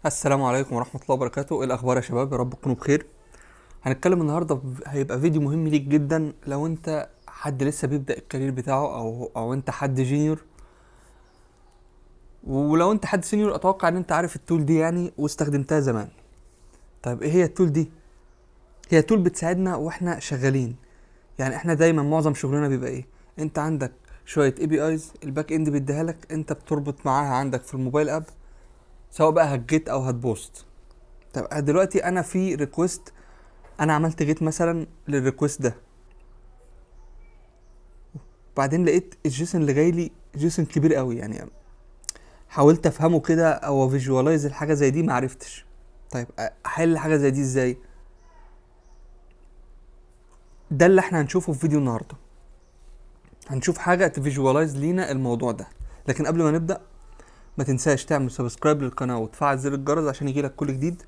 السلام عليكم ورحمة الله وبركاته. ايه الأخبار يا شباب؟ يا رب تكونوا بخير. هنتكلم النهاردة، هيبقى فيديو مهم ليك جدا لو انت حد لسه بيبدأ ال career بتاعه او انت حد junior، ولو انت حد senior اتوقع ان انت عارف ال tool دي يعني واستخدمتها زمان. طيب ايه هي ال tool دي؟ هي tool بتساعدنا واحنا شغالين. يعني احنا دايما معظم شغلنا بيبقى ايه؟ انت عندك شوية APIs ال back end بيديها لك، انت بتربط معاها عندك في ال mobile app، سواء بقى هت get او هت post. طب دلوقتي انا في request، انا عملت get مثلا لل request ده، بعدين لقيت ال JSON اللي جاي لي JSON كبير قوي، يعني حاولت افهمه كده او visualize الحاجة زي دي ما عرفتش. طيب احل حاجة زي دي ازاي؟ ده اللي احنا هنشوفه في فيديو النهارده. هنشوف حاجة ت visualize لينا الموضوع ده. لكن قبل ما نبدا ما تنساش تعمل subscribe للقناة وتفعل زر الجرس عشان يجيلك كل جديد،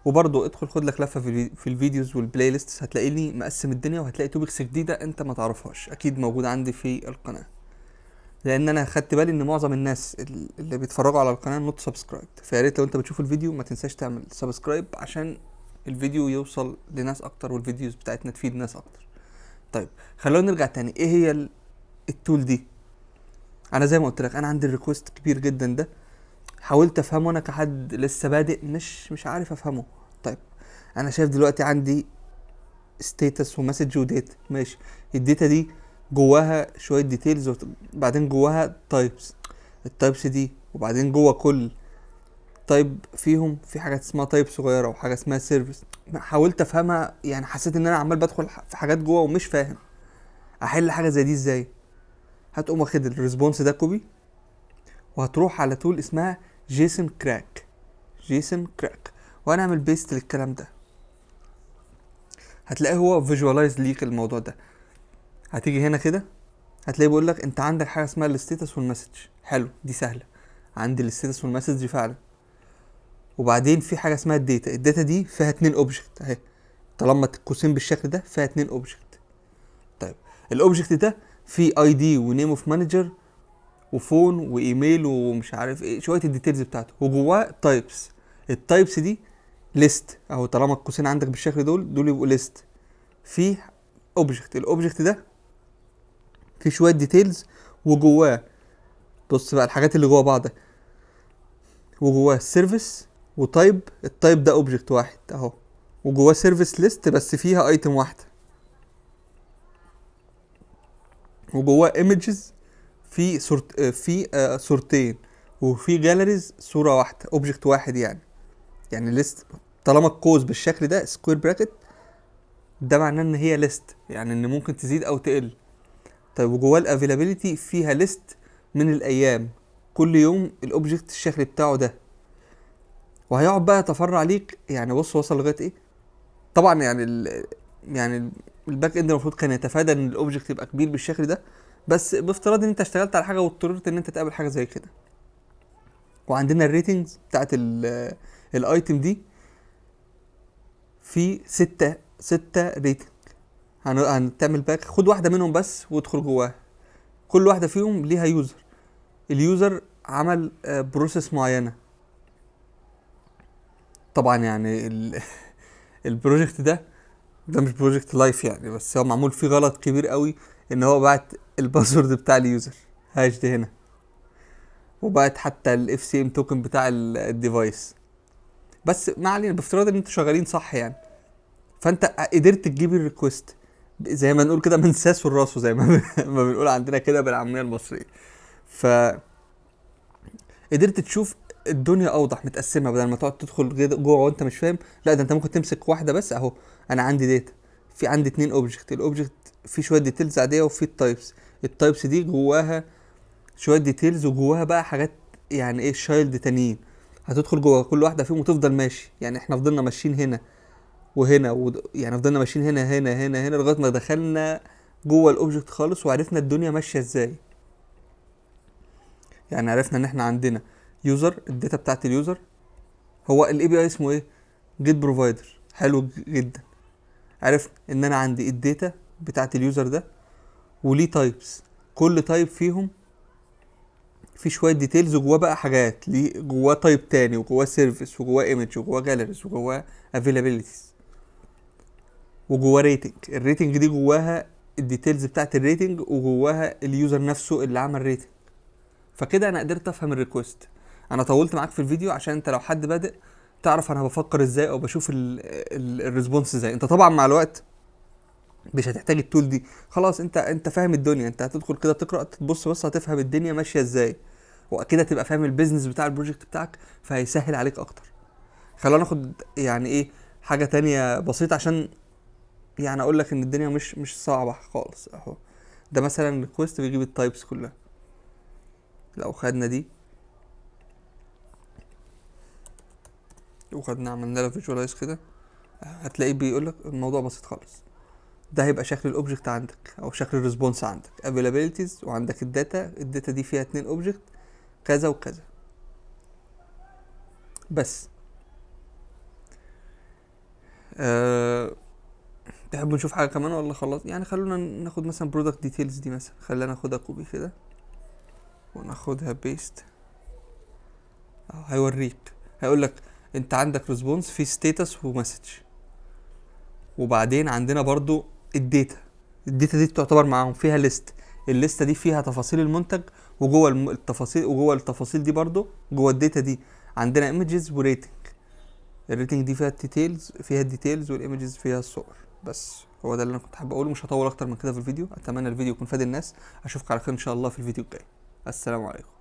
وبرضه ادخل خد لك لفه في ال videos وال playlist، هتلاقيني مقسم الدنيا وهتلاقي topics جديدة انت ما تعرفهاش اكيد موجودة عندي في القناة، لان انا خدت بالي ان معظم الناس اللي بيتفرجوا على القناة not subscribed. فيا ريت لو انت بتشوف الفيديو ما تنساش تعمل subscribe عشان الفيديو يوصل لناس اكتر وال videos بتاعتنا تفيد ناس اكتر. طيب خلونا نرجع تاني. ايه هي ال tool دي؟ انا زي ما قلت لك انا عندي ال request كبير جدا ده، حاولت افهمه انا كحد لسه بادئ مش عارف افهمه. طيب انا شايف دلوقتي عندي status و message و data، ماشي. ال data دي جواها شوية details، وبعدين جواها types، ال types دي وبعدين جوا كل type فيهم في حاجة اسمها type صغيرة وحاجه اسمها service. حاولت افهمها، يعني حسيت ان انا عمال بدخل في حاجات جوا ومش فاهم. احل حاجة زي دي ازاي؟ هتقوم واخد ال response ده copy وهتروح على tool اسمها JSON crack، JSON crack، وهنعمل paste للكلام ده. هتلاقيه هو visualize ليك الموضوع ده. هتيجي هنا كده هتلاقيه بيقول لك انت عندك حاجة اسمها ال status وال message. حلو، دي سهلة، عندي ال status وال message فعلا. وبعدين في حاجة اسمها ال data، ال data دي فيها اتنين object اهي، طالما القوسين بالشكل ده فيها اتنين object. طيب ال object ده فيه ID و name of manager و phone و email ومش عارف ايه، شوية ال details بتاعته، وجواه types. ال types دي list اهو، طالما القوسين عندك بالشكل دول يبقوا list. في object، ال object ده في شوية details وجواه بص بقى الحاجات اللي جوه بعض، وجواه service و type، ال type ده object واحد اهو، وجواه service list بس فيها item واحدة، وجواه images في صورت، في صورتين، وفي galleries صوره واحدة، object واحد يعني. يعني list طالما القوس بالشكل ده square bracket ده معناه ان هي list، يعني ان ممكن تزيد او تقل. طيب وجواه ال availability فيها list من الايام، كل يوم ال object الشكل بتاعه ده، وهيقعد بقى يتفرع ليك. يعني بص وصل لغاية ايه. طبعا يعني ال back end المفروض كان يتفادى ان ال object يبقى كبير بالشكل ده، بس بافتراض ان انت اشتغلت على حاجة واضطررت ان انت تقابل حاجة زي كده. وعندنا ال ratings بتاعت ال item دي في 6 rating. هنعمل back، خد واحدة منهم بس وادخل جواها. كل واحدة فيهم ليها user، ال user عمل process معينة. طبعا يعني ال project ده مش project live يعني، بس هو معمول فيه غلط كبير قوي، ان هو بعت ال password بتاع ال user hash ده هنا، وبعت حتى ال FCM token بتاع ال device. بس ما علينا، بافتراض ان انتوا شغالين صح يعني، فانت قدرت تجيب ال request زي ما نقول كده من ساسه لراسه، زي ما بنقول عندنا كده بالعامية المصرية. ف قدرت تشوف الدنيا اوضح متقسمه، بدل ما تقعد تدخل جوه وانت مش فاهم. لا ده انت ممكن تمسك واحدة بس اهو، انا عندي data، في عندي اتنين object، ال object فيه شوية details عادية، وفي ال types، ال types دي جواها شوية details، وجواها بقى حاجات يعني ايه child تانيين. هتدخل جوه كل واحدة فيهم وتفضل ماشي. يعني احنا فضلنا ماشيين هنا وهنا يعني فضلنا ماشيين هنا هنا هنا هنا لغاية ما دخلنا جوه ال object خالص، وعرفنا الدنيا ماشية ازاي. يعني عرفنا ان احنا عندنا user، ال data بتاعت ال user هو ال API اسمه ايه؟ get provider. حلو جدا. عرفت ان انا عندي ال data بتاعت ال user ده وليه types، كل type فيهم في شوية details وجواه بقى حاجات ليه، جواه type تاني، وجواه service، وجواه image، وجواه galleries، وجواه availabilities، وجواه rating. ال rating دي جواها ال details بتاعت ال rating، وجواها ال user نفسه اللي عمل rating. فكده انا قدرت افهم ال request. انا طولت معاك في الفيديو عشان انت لو حد بادئ تعرف انا بفكر ازاي او بشوف ال response ازاي. انت طبعا مع الوقت مش هتحتاج ال tool دي خلاص، انت فاهم الدنيا، انت هتدخل كده تقرا تبص بس هتفهم الدنيا ماشية ازاي، واكيد هتبقى فاهم ال business بتاع ال project بتاعك، فهيسهل عليك اكتر. خلونا ناخد يعني ايه حاجة تانية بسيطة عشان يعني اقول لك ان الدنيا مش صعبة خالص. اهو ده مثلا request بيجيب ال types كلها. لو خدنا دي وخدنا عملنا لها visualize كده، هتلاقيه بيقول لك الموضوع بسيط خالص. ده هيبقى شكل ال object عندك او شكل ال response عندك، availabilities، وعندك ال data، ال data دي فيها 2 object كذا وكذا بس. تحبوا نشوف حاجة كمان ولا خلاص؟ يعني خلونا ناخد مثلا product details دي مثلا، خلينا ناخدها copy كده وناخدها paste. هيوريك، هيقول لك انت عندك response في status و message، وبعدين عندنا برضو ال data. ال data دي تعتبر معاهم فيها list، الليستة دي فيها تفاصيل المنتج، وجوه التفاصيل، وجوه التفاصيل دي برضو جوه ال data دي عندنا images و rating. ال rating دي فيها ال details، فيها ال details، وال images فيها الصور. بس هو ده اللي انا كنت حابب اقوله، مش هطول اكتر من كده في الفيديو. اتمنى الفيديو يكون فاد الناس. اشوفك على خير ان شاء الله في الفيديو الجاي. السلام عليكم.